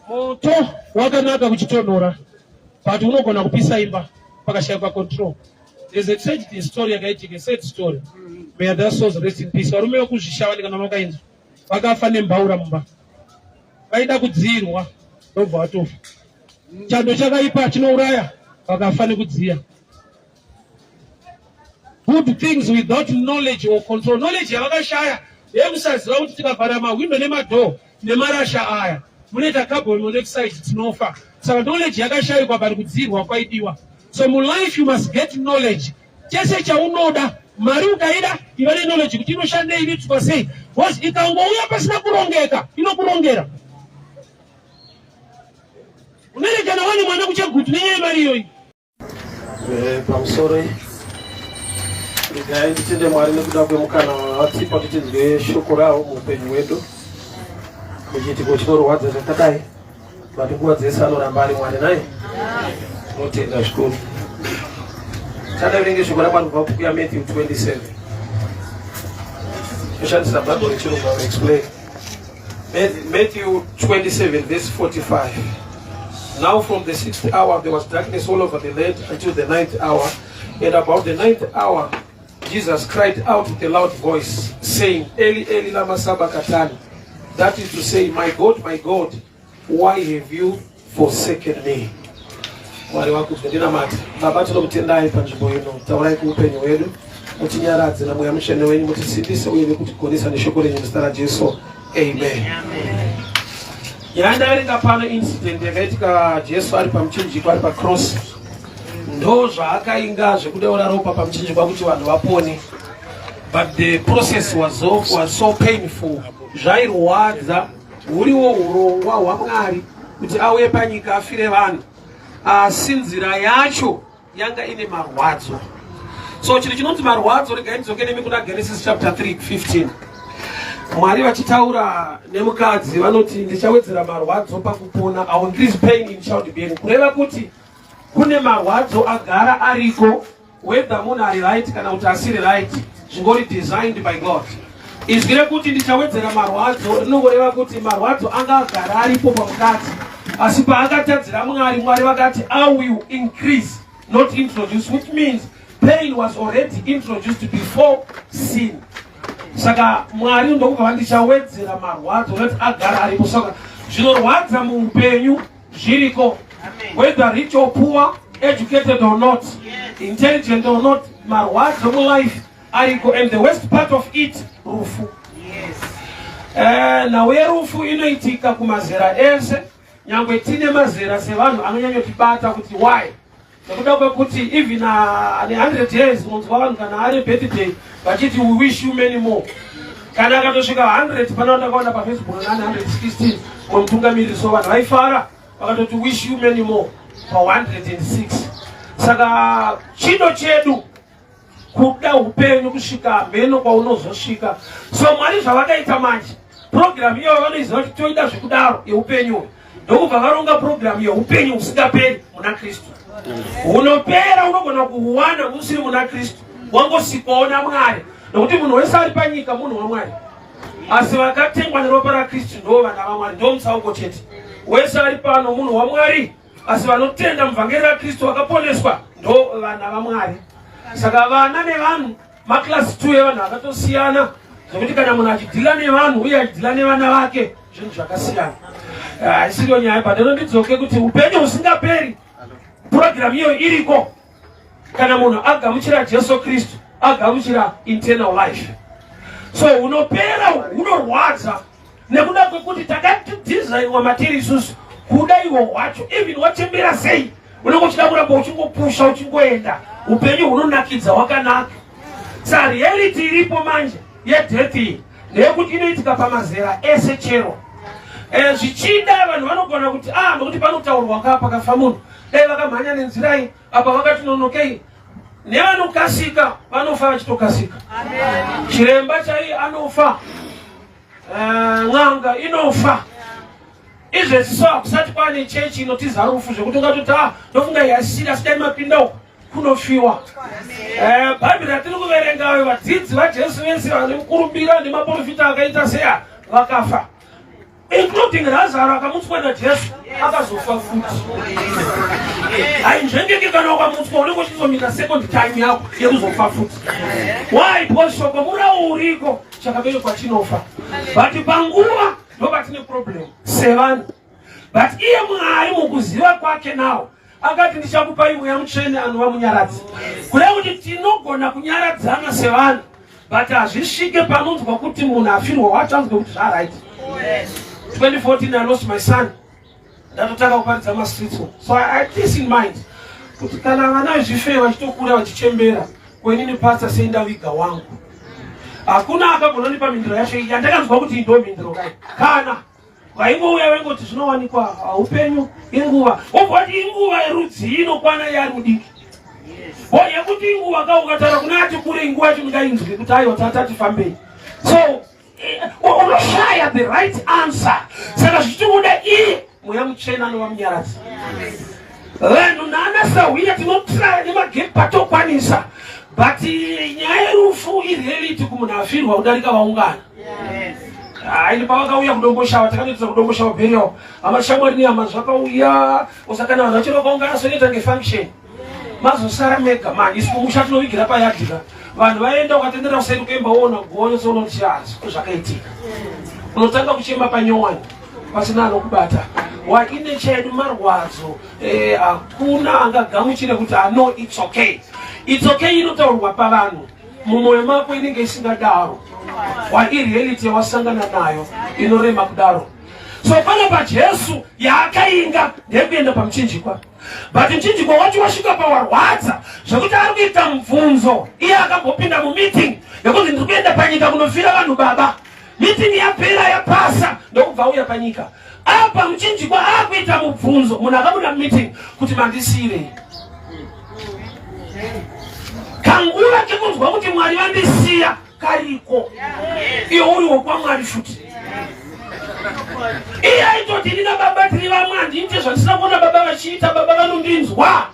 Moto wakanaka kuchitonhora but unogona kupisa imba pakashaikwa control. There's a tragedy story yakaitika, a sad story. May their souls rest in peace. Varume vekuzvishavani kana makainzwa vakafa nembaura mumba. Vaida kudziirwa ndobva vatofa. Chando chakaipa chinouraya vakafa nekudziya. Good things without knowledge or control. Knowledge yavakashaya yekusaziva kuti tikavhara mahwindo nemadhoo nemarasha aya munoita carbon monoxide tinofa. Saka knowledge yakashayikwa but kudziirwa kwaidiwa. So mulife you must get knowledge. Chese chaunoda mari ukaida iva neknowledge kuti inoshandei inoitwa sei because ikangouya pasina kurongeka inokurongera. Unoerekana wani mwana kuchegutu nenyaya yemari iyoyi. Pamusoro regai nditende Mwari nekuda kwemukana wavatipa kuti tinzwe shoko ravo muupenyu hwedu muchiitiko chinorwadza chakadai, but nguva dzese anoramba ari Mwari naye tinotenda zvikuru. Chadaverenge shoko raMwari kubva kubhuku yaMatthew 27. Toshandisa Bhaibheri rechirungu, I will explain. Matthew 27 verse 45. Now from the sixth hour there was darkness all over the land until the ninth hour. And about the ninth hour, Jesus cried out with a loud voice, saying, Eli, Eli, lama sabachthani. That is to say, My God, my God, why have you forsaken me? Mwari wakudzwe. Ndinamata. Baba, tinokutendai panzvimbo ino. Taurai kuupenyu hwedu, mutinyaradze namweya mutsvene wenyu, mutisimbise uye nekutigonesa neshoko renyu muzita raJesu, amen. Nyaya ndaverenga pano, incident yakaitika Jesu ari pamuchinjikwa, ari pacross. Ndo zvaakainga zvekudeura ropa pamuchinjikwa kuti vanhu vapone, but the process was so painful. Zvairwadza. Huriwo urongwa hwaMwari kuti auye panyika afire vanhu, asi nzira yacho yanga ine marwadzo. So chinhu chinonzi marwadzo, regai ndidzoke nemi kuna Genesis chapter 3 15. Mwari vachitaura nemukadzi vanoti, "Ndichawedzera marwadzo pakupona." I will increase pain in childbearing. Kureva kuti kune marwadzo agara ariko, whether munhu ari right kana kuti asiri right, zvingori designed by God. Izwi rekuti "ndichawedzera marwadzo" rinongoreva kuti marwadzo anga agara aripo pamukadzi, asi paakatadzira Mwari, Mwari vakati, "I will increase," not introduce, which means pain was already introduced before sin. Saka Mwari ndokubva "vandichawedzera marwadzo," noti agara aripo. Saka zvinorwadza muupenyu zviriko, whether rich or poor, educated or not, intelligent or not, marwadzo mulife ariko. And the worst part of it, rufu. Nhau yerufu inoitika kumazera ese, nyangwe tine mazera sevanhu anonyanyotibata kuti why, nekuda kwekuti even ane 100 years unonzwa vanhu kana ari birthday vachiti, "We wish you many more." Kana akatosvika 100, pana ndakaona paFacebook nane 116 wemutungamiriri, so vanhu vaifara vakatoti, "Wish you many more," pa106. Saka chido chedu kuda upenyu kusvika mheno kwaunozosvika. So Mwari zvavakaita manje, purogiramu iyoyo vanoiziva kuti toida zvekudaro yeupenyu uyu, ndokubva varonga purogiramu yeupenyu husingaperi muna Kristu. Hunopera unogona kuhuwana usiri muna Kristu, wangosikwawo naMwari, nokuti munhu wese ari panyika munhu waMwari, asi vakatengwa neropa raKristu ndo vana vaMwari. Ndo mutsauko chete. Wese ari pano munhu waMwari, asi vanotenda muvhangeri raKristu vakaponeswa ndo vana vaMwari. Saka vana nevanhu maclass 2 evanhu akatosiyana, zvekuti kana munhu achidhila nevanhu uye achidhila nevana vake, zvinhu zvakasiyana. Haisiriyo nyaya, but ndinondidzoke kuti upenyu husingaperi, purogiramu iyoyo iriko. Kana munhu agamuchira Jesu Kristu, agamuchira eternal life. So hunopera hunorwadza nekuda kwekuti takadhizainwa matiri isusu kuda ihwo hwacho. Even wachembera sei, unenge uchida kuramba uchingopusha, uchingoenda. Upenyu hunonakidza, hwakanaka. Sa reality iripo manje yedeath iyi ndeyekuti inoitika pamazera ese chero. Zvichida vanhu vanogona kuti, ah, nokuti panotaurwa ka pakafa munhu, dai vakamhanya nenzira iyi, apa vakati nonokei. Nevanokasika vanofa vachitokasika. Chiremba chai anofa, n'anga inofa. Izvezvi so hakusati kwane chechi inotiza rufu zvekuti ungatoti, "Ah, ndofunga yasiri," asi dai mapinda uku kunofiwa. Bhaibheri ratiri kuverengayo, vadzidzi vaJesu vese vane mukurumbira nemaprofita akaita seya vakafa. Including Lazaro akamutswa naJesu akazofa futi. Hainzvengeke kana ukamutswa unenge uchizomita second time yako yekuzofa futi. Why? Because shoko murawo uriko chakaberekwa chinofa. But panguva ndopatine problem sevanhu. But iye Mwari mukuziva kwake nawo akati ndichakupai mweya mutsvene anova munyaradzi. Kureva kuti tinogona kunyaradzana sevanhu but hazvisvike panonzwa kuti munhu afirwa wacho anzwe kuti zvaright. 2014 I lost my son. Ndatotanga kuparidza mastreets. So I had this in mind kuti kana vana vezvifeyo vachitokura vachichembera kwenini pastor sei ndaviga wangu. Hakuna akagona nipa mhinduro yacho yandakanzwa kuti ndo mhinduro kai. Kana vaingouya vaingoti zvinowanikwa upenyu inguva wobva wati inguva yerudzii inokwana yari mudiki o yekuti inguva ka ukataura kuna ati kure inguva yacho ndingainzwi kuti aiwa tata tifambei so eh, unoshaya the right answer saka zvichikuda iye mweya mutsvene anova munyaradzi vanhu naana sahwira tinotraya nemagame patokwanisa but eh, nyaya yerufu ireality kumunhu afirwa kudarika vaungana hayi pavakauya kudomboshawa takanoitira kudomboshawa burial hama shamwari nehama zvakauya usakana vanhu vachiri vakaungana soinoita ngefunction mazosara mega mani isu kumusha tinovigira payadhika vanhu vaenda ukatendera kuseri kuemba woona gonyo sounoti zvakaitika unotanga kuchema panyowani pasina anokubata waine chedu marwadzo eh, hakuna angagamuchire kuti ano ah, it's okay it's okay inotaurwa pavanhu mumwoyo mako inenge isingadaro wa ireality yawasangana nayo inorema kudaro so pana pajesu yaakainga ndeyekuenda pamuchinjikwa but muchinjikwa wacho wasvika pawarwadza zvekuti ari kuita mubvunzo iye akambopinda mumeeting yekuti ndiri kuenda panyika kunofira vanhu baba meeting yapera yapasa ndokubva auya panyika apa muchinjikwa akuita mubvunzo munhu akabuda mumeeting kuti mandisiirei kanguva kekunzwa kuti mwari vandisiya kariko iwe uri wokwamwari futi iye aitoti ini nababa tiri vamwe handiite zvandisina kuona baba vachiita baba vanondinzwa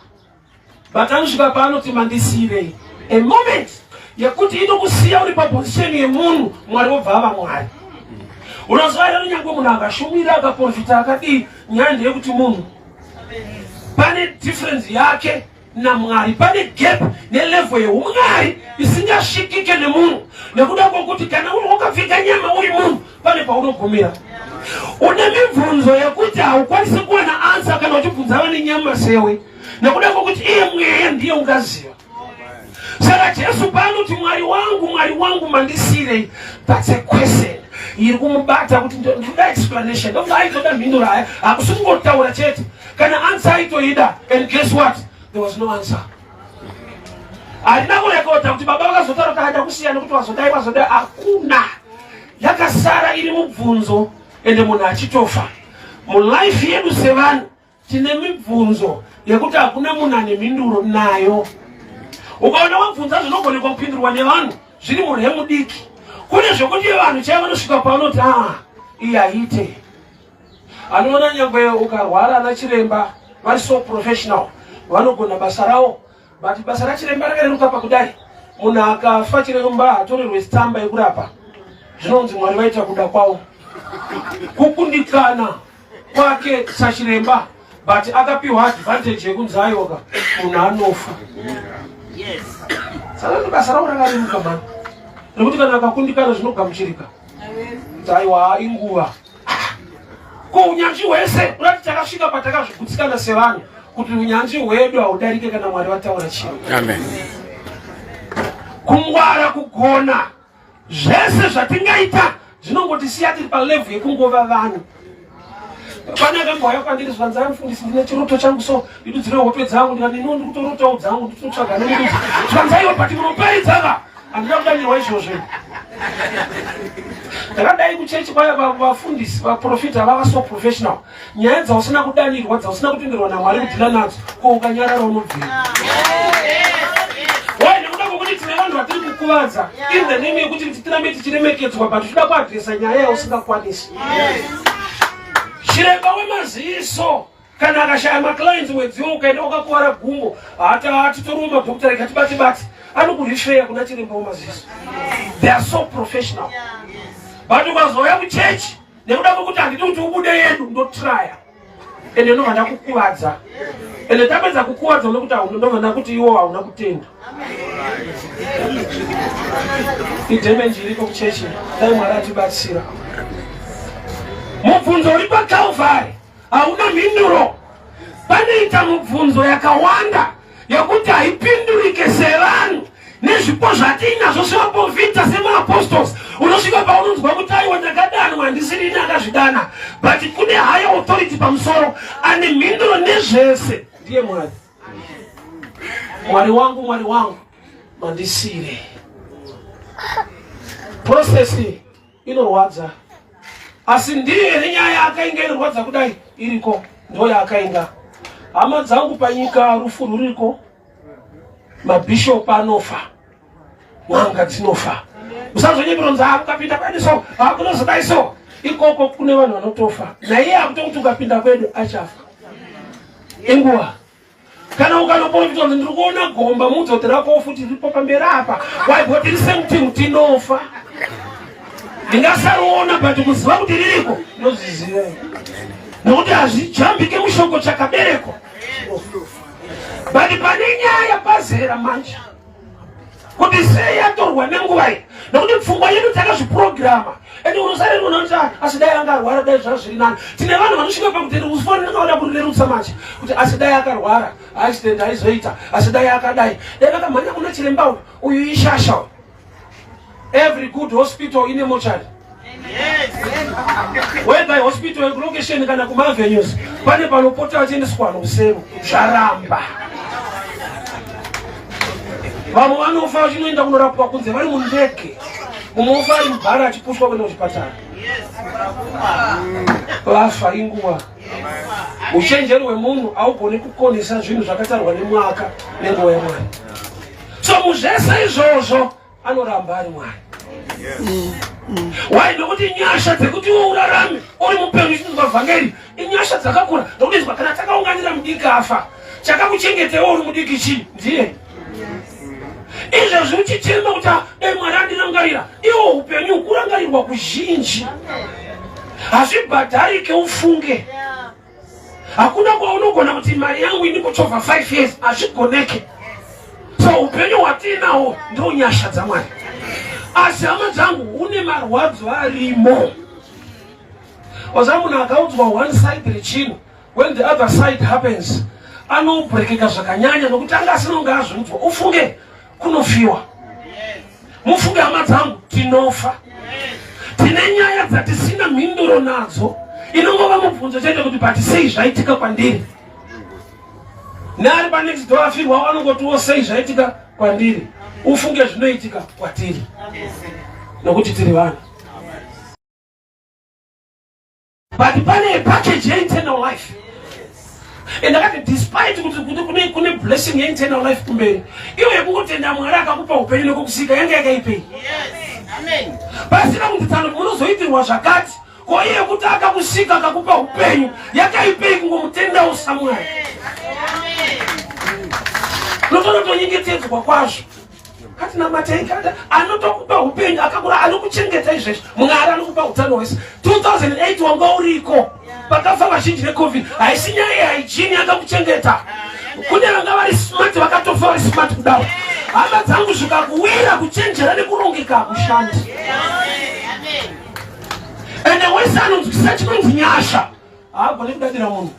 but anosvika paanoti mandisiirei a moment yekuti inokusiya uri paposition yemunhu mwari wobva ava mwari unoziva here nyangwe munhu akashumira akaprofita akadii nyaya ndeyekuti munhu pane difference yake namwari pane gap nelevel yeumwari isingasvikike nemunhu nekuda kwokuti kana uri wakapfeka nyama uri munhu pane paunogumira une mibvunzo yekuti haukwanisi kuwana ansa kana uchibvunza vane nyama sewe nekuda kwokuti iye mweya ndiye ungaziva saka jesu paanoti mwari wangu mwari wangu mandisirei thats a question iri kumubata kuti ndoda explanation ndokuti aitoda mhinduro aya hakusi kungotaura chete kana answer aitoida and guess what there was no answer harina kurekodha kuti baba vakazotaura kuti ada kusiya nekuti wazodai wazodai hakuna yakasara iri mubvunzo ende munhu achitofa mulife yedu sevanhu Tine mibvunzo yekuti hakuna munhu ane mhinduro nayo. Ukaona wabvunza zvinogonekwa kupindurwa nevanhu zviri murhe mudiki. Kune zvekuti vanhu chaivo vanosvika pavanoti ah, iyi haite. Anoona nyangwe ukarwara ana chiremba vari so professional vanogona basa ravo but basa rachiremba rakareruka pakudai munhu akafa chiremba hatorerwe tsamba yekurapa zvinonzi mwari vaita kuda kwavo kukundikana kwake sachiremba but akapiwa advantage yekunzi ayoka munhu anofa saka basa ravo rakareruka mani nekuti kana akakundikana zvinogamuchirika kuti aiwa inguva ko unyanzvi hwese unati takasvika patakazvigutsikana sevanhu kuti unyanzvi hwedu haudarike kana mwari vataura chinhu kungwara kugona Zvese zvatingaita zvinongotisiya tiri palevel yekungova vanhu. Pane akambouya kwandiri zvanzi amufundisi ndine chiroto changu so ndidudzire hope dzangu ndikati ino ndikutorotawo dzangu nditotsvaga nemududzi zvanzi aiwa but munoparidza ka handina kudanirwa izvozvo ndakadai kuchechi kwaya vafundisi vaprofita vava so professional nyaya dzausina kudanirwa dzausina kutenderwa namwari kudhila nadzo ko ukanyarara unobvira why nekuda kwekuti tine vanhu vatiri kukuvadza in the name yekuti tirambe tichiremekedzwa but toda kuadresa nyaya yausingakwanisi chiremba wemaziso kana akashaya maclients mwedziwo ukaenda wakakuvara gumbo hatitoriwo madhokota rega tibate bate anokurifeya kuna chiremba wemaziso they are so professional but ukazouya kuchechi. Nekuda kwekuti handidi kuti ubude yedu, ndotraya. Ende ndobva ndakukuvadza. Ende tapedza kukuvadza nekuti ndobva ndakuti iwo hauna kutenda. Idhemenji iriko kuchechi, dai Mwari atibatsira. Mubvunzo uri paCalvary hauna mhinduro. Panoita mubvunzo yakawanda yekuti haipindurike sevanhu nezvipo zvatiinazvo sevaprofita semaapostles. Unosvika paunonzwa kuti aiwa ndakadanwa, handisiri ini akazvidana, but kune higher authority pamusoro ane mhinduro nezvese, ndiye Mwari. Mwari wangu, Mwari wangu, mandisire. Process inorwadza, asi ndiyo here nyaya yaakainga inorwadza kudai iriko, ndo yaakainga. Hama dzangu, panyika rufu ruriko, mabhishopu anofa, n'anga dzinofa. Usazonyeperonza ukapinda kwedu so hakunozodai so, ikoko kune vanhu vanotofa. Naiye akutokuti ukapinda kwedu achafa. Inguva kana ukanoprofita kuti ndiri kuona gomba mudzoti rako futi riripo pamberi apa, waibva tiri same team, tinofa. Ndingasariona, but kuziva kuti ririko ndozviziva, nokuti hazvijambike mushoko chakaberekwa. But pane nyaya pazera manje kuti sei yatorwa nenguva iyi, nokuti pfungwa yedu takazvipurogirama. Ende unosarerwa nokuti asi dai anga arwara dai zvazviri nani. Tine vanhu vanosvika pakuti ufoni ndakavada kurirerutsa manje kuti asi dai akarwara accident aizoita, asi dai akadai dai vakamhanya kuna chiremba uyu, uyu ishasha uyu. Every good hospital ine mochari, whether hospital yekulokesheni kana kumavenues, pane panopota vachiendeswa vanhu kusero zvaramba. Vamwe vanofa vachinoenda kunorapwa kunze vari mundege, mumwe ofa ari mubhara achipushwa kuenda kuchipatara. Vafa inguva. Uchenjeri hwemunhu haugoni kukonesa zvinhu zvakatarwa nemwaka nenguva yaMwari. So muzvese izvozvo anoramba ari Mwari. Why? Nokuti nyasha dzekuti iwe urarame uri mupenyu uchinzwa vhangeri inyasha dzakakura. Nokuti izwa, kana takaunganira mudiki afa, chakakuchengetewo uri mudiki chii? Ndiye. Izvezvi uchichema kuti dai Mwari andirangarira, iwo upenyu kurangarirwa kuzhinji hazvibhadharike. Ufunge, hakuna kwaunogona kuti mari yangu ini kuchovha 5 years, hazvigoneke. So upenyu hwatiinawo ndo nyasha dzaMwari, asi hama dzangu hune marwadzo arimo. Oza munhu akaudzwa one side rechinhu, when the other side happens anobrekeka zvakanyanya, nokuti anga asina kunge azviudzwa. Ufunge kunofiwa, mufunge hama dzangu, tinofa. Tine nyaya dzatisina mhinduro nadzo, inongova mubvunzo chete kuti but sei zvaitika kwandiri? Neari panext door afirwa anongotiwo sei zvaitika kwandiri? Ufunge zvinoitika kwatiri nokuti tiri vanhu. But pane package yeeternal life. And ndakati despite kuti kune blessing yeeternal life kumberi, iyo yekungotenda Mwari akakupa upenyu nekukusika yange yakaipei pasina kunzi munozoitirwa zvakati. Ko iye kuti akakusika akakupa upenyu yakaipei kungomutendawo saMwari? Unotonotonyengetedzwa kwazvo katinamatei kata anotokupa upenyu, akakura, anokuchengeta izvezvi. Mwari anokupa utano hwese. 2008 wanga uriko pakafa vazhinji neCovid. Haisi nyaya yehygiene yakakuchengeta. Kune vanga vari smart vakatofa vari smart kudaro. Hama dzangu, zvikakuwira, kuchenjera nekurongeka hakushandi. Ende wese anonzwisisa chinonzi nyasha haagone kudadira munhu.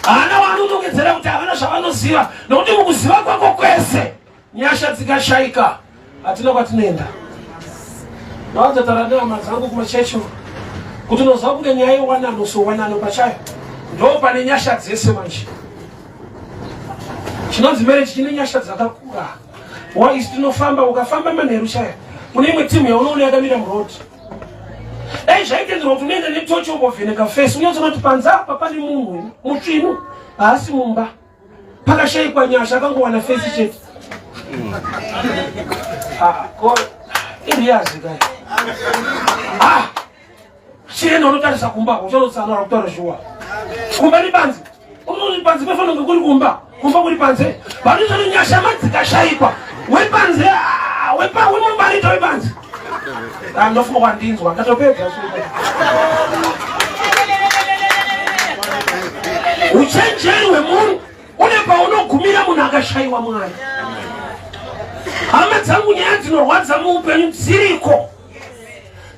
Haana waanonongedzera kuti havana zvavanoziva, nokuti mukuziva kwako kwese, nyasha dzikashaika hatina kwatinoenda. Ndawadzatara nehama dzangu kumachechi kuti unoziva kunge nyaya yewanano, so wanano pachayo ndo pane nyasha dzese manje. Chinonzi marriage chine nyasha dzakakura. Why? Tinofamba, ukafamba manheru chaya, kune imwe timu yaunoona yakamira muroad. Dai zvaitenderwa kuti unoenda netochi umbovheneka fesi, unyatsoona kuti panze apa pane munhu mutsvinu, haasi mumba. Pakashayikwa nyasha, akangowana fesi chete. Ah, ko iriyazi kai? Ah, chienda unotarisa kumba, uchanotsanura kutaura shuwa. Kumba ni panze, unoti panze pafanira kunge kuri kumba, kumba kuri panze. Vanhu zvano nyasha madzikashayikwa wepanze, ah, wemumba anoita wepanze. Ah, ndofunga wandinzwa ndatopedza. Uchenjeri hwemunhu une paunogumira munhu akashayiwa Mwari. Hama dzangu, nyaya dzinorwadza muupenyu dziriko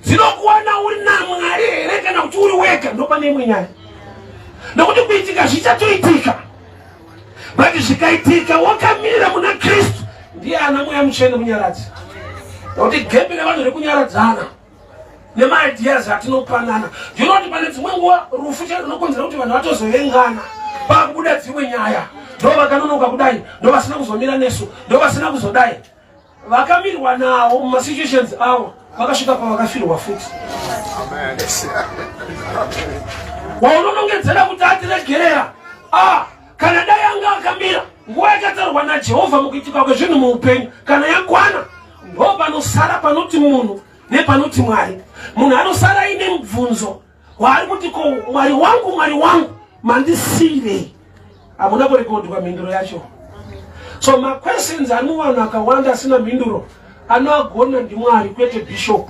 dzinokuwana uri naMwari here kana kuti uri wega, ndopane imwe nyaya, nokuti kuitika zvichatoitika, but zvikaitika wakamira muna Kristu, ndiye ana Mweya Mutsvene munyaradzi, nokuti gepi revanhu rekunyaradzana nemaideas atinopanana, ndinoti pane dzimwe nguva rufu chero runokonzera kuti vanhu vatozovengana, pakubuda dzimwe nyaya, ndo vakanonoka kudai, ndo vasina kuzomira nesu, ndo vasina kuzodai. Vakamirwa nawo mumasituations avo vakasvika pavakafirwa futi. Waunonongedzera kuti atiregerera, ah, kana dai anga akamira nguva yakatarwa naJehovha mukuitika kwezvinhu muupenyu, kana yakwana, ndo panosara panoti munhu nepanoti Mwari. Munhu anosara aine mubvunzo waari kuti, ko Mwari wangu, Mwari wangu, mandisiyirei? Hamuna kurekodwa mhinduro yacho. So maquestions ari muvanhu akawanda asina mhinduro, anoagona ndiMwari, kwete bishop.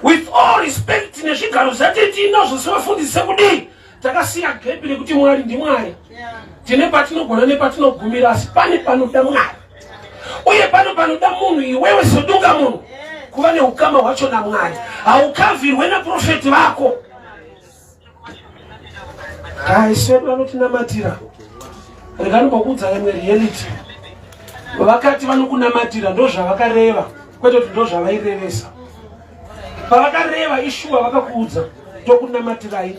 With all respect nezvigaro zvati tinazvo sevafundisi, sekudii, takasiya gepi rekuti Mwari ndiMwari. Tine patinogona nepatinogumira, asi pane panoda Mwari uye pano panoda munhu, iwewe sedunga munhu, kuva neukama hwacho naMwari. Haukavhirwe naprofeti vako. Aisu vedu vanotinamatira, rekanimbokuudza imwe reality. Vakati vanokunamatira, ndo zvavakareva, kwete kuti ndo zvavairevesa. Pavakareva ishuwa, vakakuudza tokunamatirai,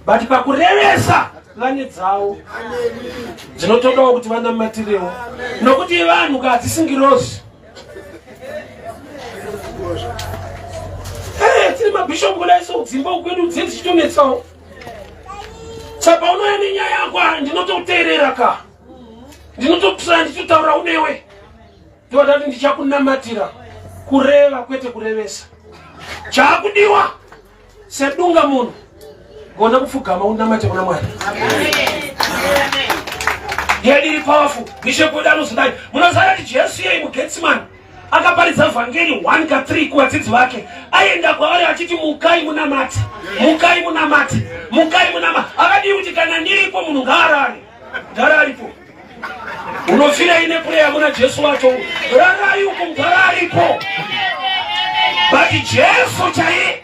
but pakurevesa vane dzavo dzinotodawo kuti vanamatirewo, nokuti vanhu ka hadzisingirozi. Tiri mabhishopu kudai, so dzimba kwedu dze dzichitonetsawo. Saka unouya nenyaya yako, ndinototeerera ka, ndinototsaya, ndichitotaura unewe, ndovadati ndichakunamatira. Kureva kwete kurevesa. Chaakudiwa sedunga munhu, gona kupfugama unamate kuna Mwari. Yedu iri powerful. Bishop wedu anozodai. Munoziva kuti Jesu yei muGetsimani akaparidza vhangeri 1 ka 3 kuvadzidzi vake, aenda kwavari achiti, "Mukai munamate, mukai munamate, mukai munamate." Akadii kuti, "Kana ndiripo, munhu ngaarare"? Gara aripo, unofira ine prayer muna Jesu wacho. Rarai uko, mugara aripo. But Jesu chaiye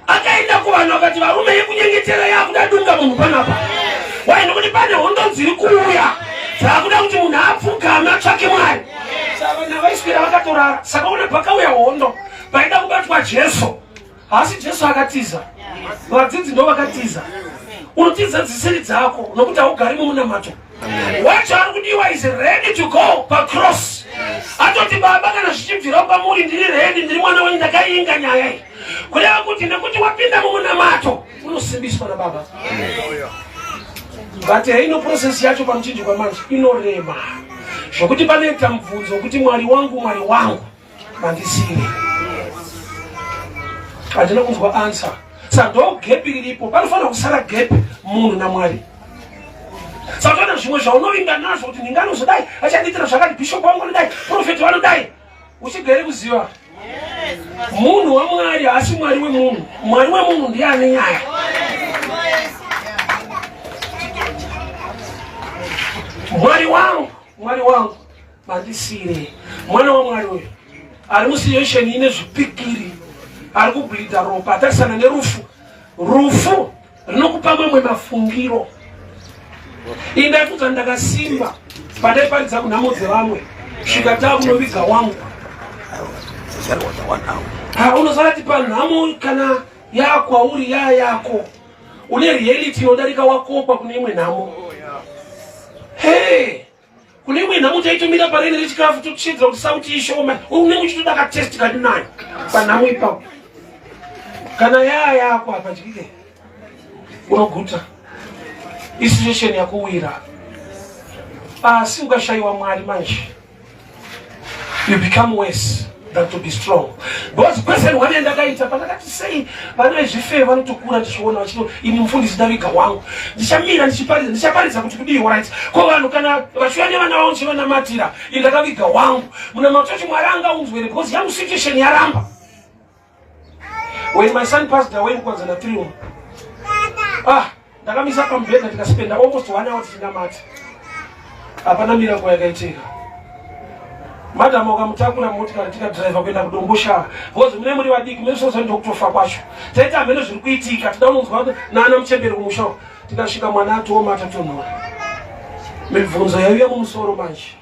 akaenda kuvanhu akati, "Varume, yekunyengetera yakuda dunga munhu panapa." Wai? Nokuti pane hondo dziri kuuya dzaakuda kuti munhu apfugame atsvake Mwari. Saka vanhu vaiswera vakatorara. Saka una pakauya hondo paida kubatwa Jesu, asi Jesu akatiza, vadzidzi ndo vakatiza. Unotiza dzisiri dzako nokuti haugari mumunamato wacho. Ari kudiwa is ready to go pacross, atoti, "Baba, kana zvichibvira kwamuri, ndiri ready, ndiri mwana wenyu, ndakainga nyaya iyi." Kureva kuti nekuti wapinda mumunamato, unosimbiswa nababa. But haino process yacho pamuchinjikwa manje inorema zvokuti panoita mubvunzo wekuti, "Mwari wangu, Mwari wangu, mandisire?" Handina kunzwa answer. Saka ndo gepi riripo, panofanira kusara gepi munhu naMwari. Saka toona zvimwe zvaunovinga nazvo kuti ndinganozodai, achandiitira zvakati, bishop wangu anodai, profeti vanodai, uchigere kuziva munhu waMwari haasi Mwari wemunhu. Mwari wemunhu ndiye ane nyaya. "Mwari wangu, Mwari wangu, mandisire?" Mwana waMwari uyu ari musituation ine zvipikiri, ari kubleeda ropa, atarisana nerufu. Rufu rinokupa mamwe mafungiro. Iyi ndaikudza ndakasimba pandaiparidza kunhamo dzevamwe, svika taakunoviga wangu. Unozarati panhamo kana yakwauri yaa yako, une reality inodarika wakopa kune imwe nhamo. Hey, kune imwe nhamo taitomira pareni rechikafu tochiedza kuti sauti ishoma, unenge uchitoda katest kari nayo panhamo ipapo. Kana yaa yako hapadyike, unoguta isituation yakuwira. Asi ukashayiwa Mwari manje, you become worse. than to be strong. Because question one yandakaita pandakati sei vana vezvifeve vanotokura ndichiona vachito ini mufundisi ndaviga wangu ndichamira ndichiparidza ndichaparidza kuti kudii right ko vanhu kana vachiuya nevana vavo ndichivanamatira ini ndakaviga wangu munamato wacho Mwari angaunzwe here because yangu situation yaramba. When my son passed away muKwadzana 3 umu, ah, ndakamisa pamubhedha tikaspenda almost one hour tichinamata, hapana miracle yakaitika. Madam ukamutakura motikari tikadhiraivha kuenda kuDomboshava because mune muri vadiki mesoza ndokutofa kwacho taita hameno zviri kuitika tida unonzwa nana muchemberi kumusha. Tikasvika mwana atooma atatonhora. Mibvunzo yaiuya mumusoro manje,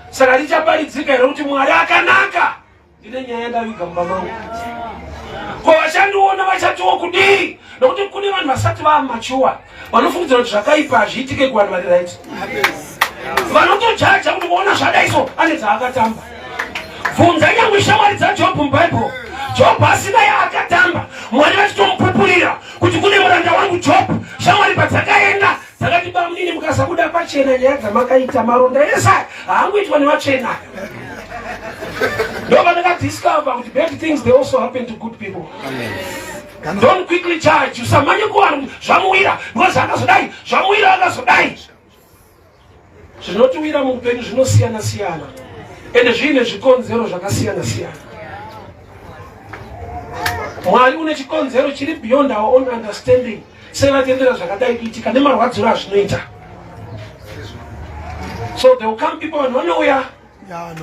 saka richaparidzika here kuti Mwari akanaka? Ndine nyaya ndaviga mumba mangu, ko vachandiona vachatiwo kudii? Nokuti kune vanhu vasati vamature vanofungidzira kuti zvakaipa hazviitike kuvanhu vari right. Vanotojaja kuti kuona zvadai so ane dzaakatamba. Bvunza nyangwe shamwari dzaJobhu muBhaibheri. Jobhu asina yaakatamba, Mwari vachitomupupurira kuti kune muranda wangu Jobhu. Shamwari padzakaenda dzakati, "Bamunini, mukasabuda pachena nyaya dzamakaita, maronda ese haangoitwa nevatsvena." Ndo vandakadiscover kuti bad things, they also happen to good people. Don't quickly judge. Usamanye kuvanhu zvamuwira because akazodai, zvamuwira akazodai. Zvinotiwira muupenyu zvinosiyana siyana ende zviine zvikonzero zvakasiyana siyana. Mwari une chikonzero chiri beyond our own understanding sevatendera zvakadai kuitika nemarwadziro azvinoita. So there will come people, vanhu vanouya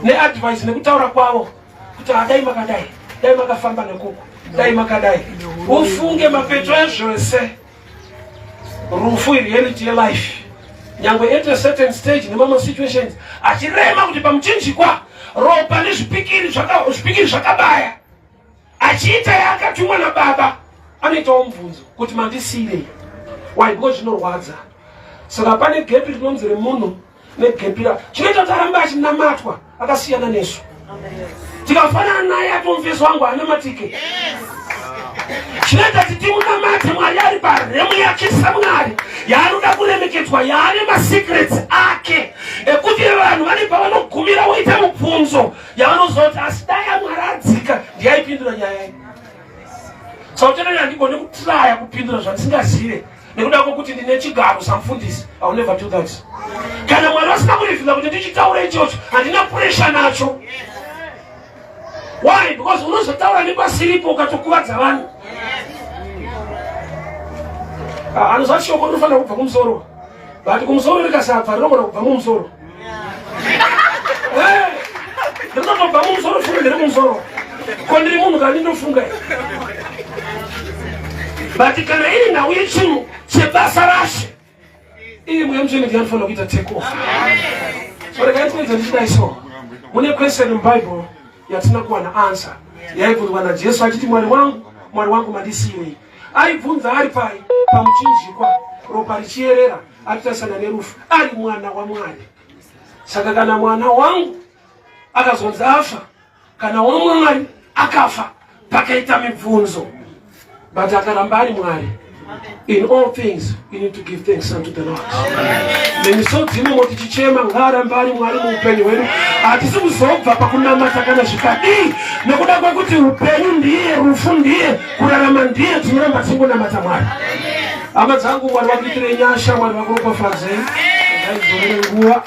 neadvice nekutaura kwavo kuti adai makadai, dai makafamba nekuku, dai makadai. Ufunge mapeto ezvese, rufu ireality yelife. Nyangwe at a certain stage nemamwe situations achirema kuti pamuchinjikwa ropa nezvipikiri zvipikiri zvakabaya, achiita yaakatumwa nababa, anoitawo mubvunzo kuti mandisiyirei? Why? Because zvinorwadza. Saka pane gap rinonzi remunhu negap ra chinoita kuti arambe achinamatwa akasiyana nesu. Tikafanana naye, atomufesi wangu anamatike. Chinoita kuti timunamate, Mwari ari parealm yake saMwari yaanoda kuremekedzwa, yaane masecrets ake ekuti vanhu vane pavanogumira woita mubvunzo yavanozoti asi dai aMwari adzika ndiyaipindura nyaya iyi. Sautenani handigoni kutraya kupindura zvandisingazive nekuda kwokuti ndine chigaro samufundisi. I will never do that. Kana Mwari vasina kureveala kuti ndichitaura ichocho, handina pressure nacho. Why? Because unozotaura nepasiripo ukatokuvadza vanhu. Ah, anoziva shoko rinofanira kubva kumusoro, but kumusoro rikasabva rinogona kubva mumusoro. Eh, rinotobva mumusoro. Funga ndiri mumusoro, ko ndiri munhu kani ndofunga. But kana iri nhau yechinhu chebasa rashe, iyi Mweya Mutsvene ndiye anofanira kuita take off. So regai tinoedza ndichidai. So mune question muBible yatina kuwana answer, yaibvunzwa naJesu achiti, "Mwari wangu, Mwari wangu, mandisiyirei?" Aibvunza ari pai? Pamuchinjikwa, ropa richiyerera, achitarisana nerufu, ari mwana waMwari. Saka kana mwana wangu akazonzi afa, kana waMwari akafa, pakaita mibvunzo, but akaramba ari Mwari. In all things we need to give thanks unto the Lord. Nemisodzi imomo tichichema, ngaaramba ari Mwari muupenyu hwedu. Hatisi kuzobva pakunamata kana zvikadii, nekuda kwekuti upenyu ndiye, rufu ndiye, kurarama ndiye, tinoramba tichingonamata Mwari. Hama dzangu, Mwari vakuitirei nyasha, Mwari vakuropafadzei. Ngaidzorere nguva.